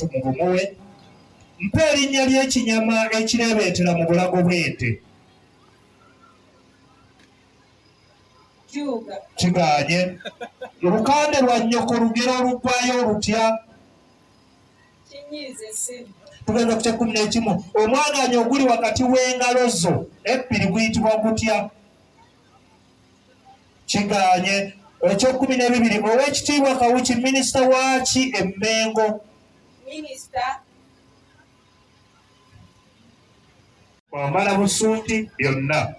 Mubumuwe. Mpa erinnya ly'ekinyama ekireebeetera mu bulago bw'ente. Kigaanye. Lukande lwa nnyoko lugero oluggwayo olutya? Tugenda ku kyekkumi n'ekimu. Omwagaanya oguli wakati w'engalo zo ebbiri guyitibwa gutya? Kigaanye. Ekyokumi n'ebibiri, Oweekitiibwa Kawuki minisita waaki e Mmengo? Kwambala busuuti byonna.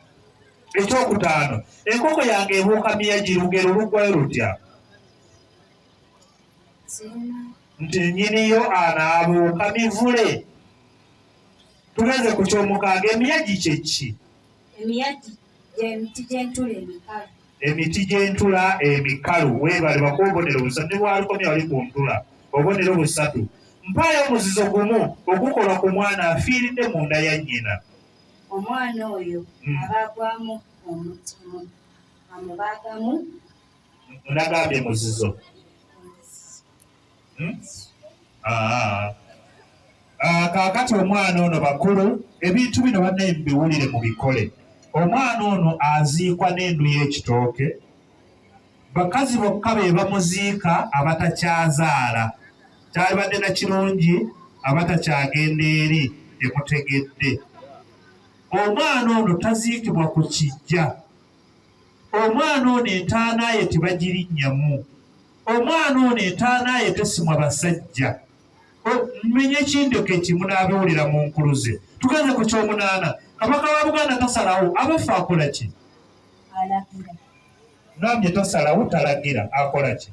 Ekyokutaano, enkoko yange ebuuka miyagi lugero luggwayo lutya? Nti nnyiniyo anaabuuka mivule. Tugenze ku kyomukaaga, emiyagi kye ki? Emiyagi gy'emiti gy'entula emikalu. Emiti gy'entula emikalu. Weebale, bakuwa obubonero busatu. Ne bw'alikomya wali ku ntula, obubonero busatu. Mpaayo omuzizo gumu ogukolwa ku mwana afiiridde mu nda ya nnyina. Omwana oyo aba agwamu omutima, amubaagamu. Nagambye muzizo. Ah. Ah, kaakati omwana ono bakulu ebintu bino bannaye mubiwulire mubikole. Omwana ono aziikwa n'endu y'ekitooke, bakazi bokka be bamuziika abatakyazaala. Kyalibadde na kirungi abatakyagenda eri temutegedde. Omwana ono taziikibwa ku kijja. Omwana ono entaana ye tebagirinnyamu. Omwana ono entaana ye tesimwa basajja. Mmenye ekindeko ekimu n'abiwulira mu nkuluze. Tugenze ku kyomunaana. Kabaka wa Buganda tasalawo, abaffe akola ki? Alagira. Ngambye tasalawo, talagira, akola ki?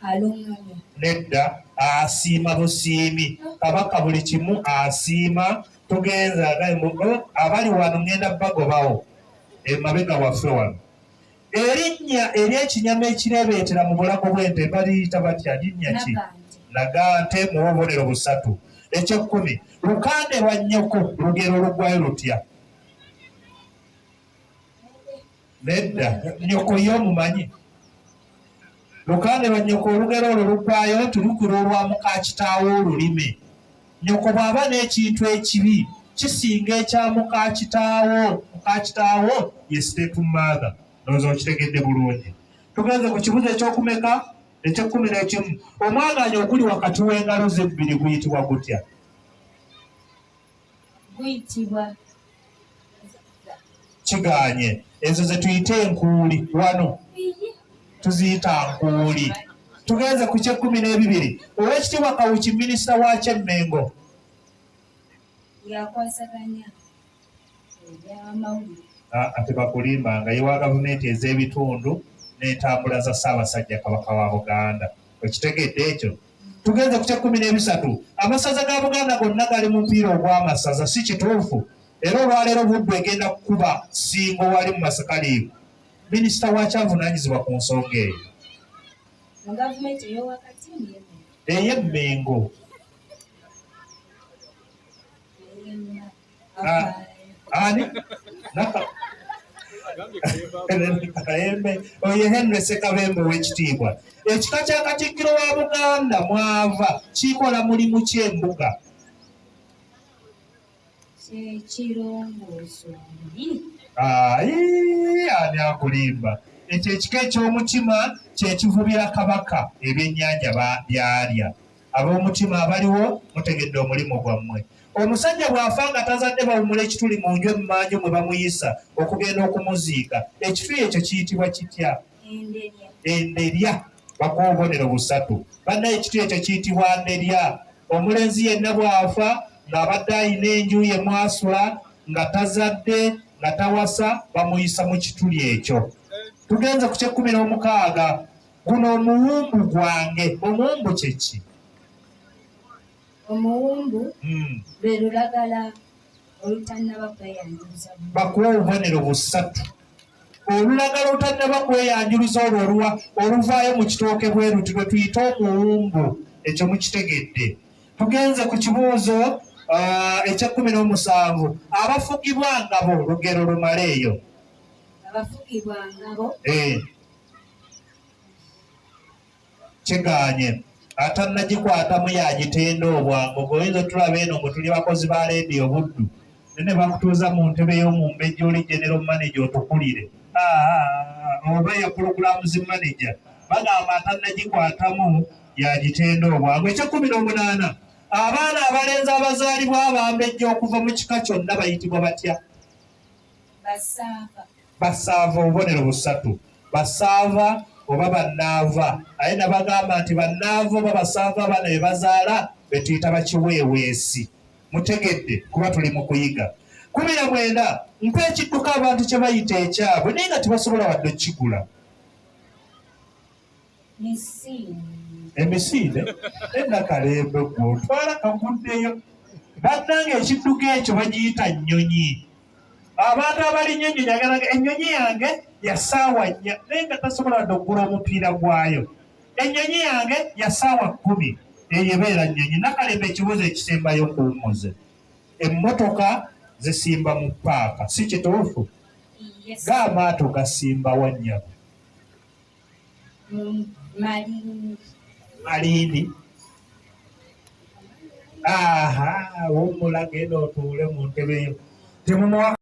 Alungamya. Nedda, asiima busiimi. Kabaka buli kimu asiima. Tugenze abali wano ngenda bagobawo emabega waffe wano. Erinnya ery'ekinyama ekireebeetera mu bulago bw'ente baliyita batya? Linnya ki? Nagante. Muwe obubonero busatu. Ekyekkumi, lukande lwa nnyoko lugero oluggwayo lutya? Nedda, nnyoko ye omumanyi? Lukande lwa nnyoko olugero olwo luggwayo nti lukira olwa muka kitaawo olulimi. Nnyoko bw'aba n'ekintu ekibi kisinga ekya muka kitaawo. Muka kitaawo ye step mother. Ndowooza okitegedde bulungi. Tugenze ku kibuzo ekyokumeka ekyekkumi n'ekimu. Omwagaanya oguli wakati w'engalo ze ebbiri guyitibwa gutya? Guyitibwa Kigaanye. Ezo ze tuyita enkuuli wano tuziyita nkuuli. Tugenze ku kyekkumi n'ebibiri. Oweekitiibwa Kawuki minisita wa Kyemmengo. Yakwasaganya ebyamawulire. Tebakulimbanga, ye wa gavumenti ez'ebitundu n'entambula za Ssaabasajja Kabaka wa Buganda. Okitegedde ekyo? Tugenze ku kyekkumi n'ebisatu. Amasaza ga Buganda gonna gali mu mupiira ogw'amasaza, si kituufu? Era olwaleero Buddu egenda kukuba Ssingo wali mu Masaka Liigu. Minisita waaki avunaanyizibwa ku nsonga eyo? Mu gavumenti ey'owakati ey'Emmengo. Ani? Kayembe. Oyo Henry Ssekabembe ow'ekitiibwa. Ekika kya Katikkiro wa Buganda mwava kikola mulimu ki embuga? Ani akulimba? Ekyo ekika eky'omutima kye kivubira Kabaka ebyennyanja by'alya. Ab'omutima abaliwo mutegedde omulimu gwammwe. Omusajja bw'afa nga tazadde bawumula ekituli mu nju emmanju mwe bamuyisa okugenda okumuziika. Ekituli ekyo kiyitibwa kitya? Enderya. Bakuwa obubonero busatu. Bannaye ekituli ekyo kiyitibwa nderya. Omulenzi yenna bw'afa ng'abadde alina enju ye mw'asula nga tazadde nga tawasa bamuyisa mu kituli ekyo. Tugenze ku kyekkumi n'omukaaga. Guno omuwumbu gwange. Omuwumbu kye ki? Omuwumbu lwe lulagala olutannaba kweyanjuluza. Bakuwa obubonero busatu. Olulagala olutannaba kweyanjuluza olwo oluwa oluvaayo mu kitooke bwe luti lwe tuyita omuwumbu. Ekyo mukitegedde. Tugenze ku kibuuzo ekyekkumi n'omusanvu. Abafugibwa ngabo lugero lumaleeyo. Abafugibwa ngabo. Kigaanye. Atannagikwatamu yagitenda obwangu. Gweoyinza otulaba eno mbu tuli bakozi ba leediyo Buddu, naye ne bakutuuza mu ntebe y'omumbejja oli general manager otukulire oba ya programs manager, bagamba atannagikwatamu yagitenda obwangu. Ekyekumi n'omunaana, abaana abalenzi abazaalibwa abambejja okuva mu kika kyonna bayitibwa batya? Basaava. Basaava, obubonero busatu, basaava oba bannaava. Aye nabagamba nti bannaava oba basaava abaana be bazaala betuyita bakiweeweesi. Mutegedde kuba tuli mu kuyiga. 19, mpa ekidduka abantu kye bayita ekyabwe naye nga tebasobola wadde okukigula. Emisinde enakalembe gwe otwala kaguddeyo. Bannange ekidduka ekyo bagiyita nnyonyi. Abantu abalinnya ennyonyi agalaga ennyonyi yange ya ssaawa 4 naye nga tasobola wadde okugula omupiira gwayo. Ennyonyi yange ya ssaawa 10, eyo ebeera nnyonyi. Nakalembe ekibuuzo ekisembayo kuwummuze. Emmotoka zisimba mu paaka, si kituufu? Ga amaato gasimba wa nnyabo? Malindi. Aha, wummula, genda otuule mu ntebe yo. Temumuwa.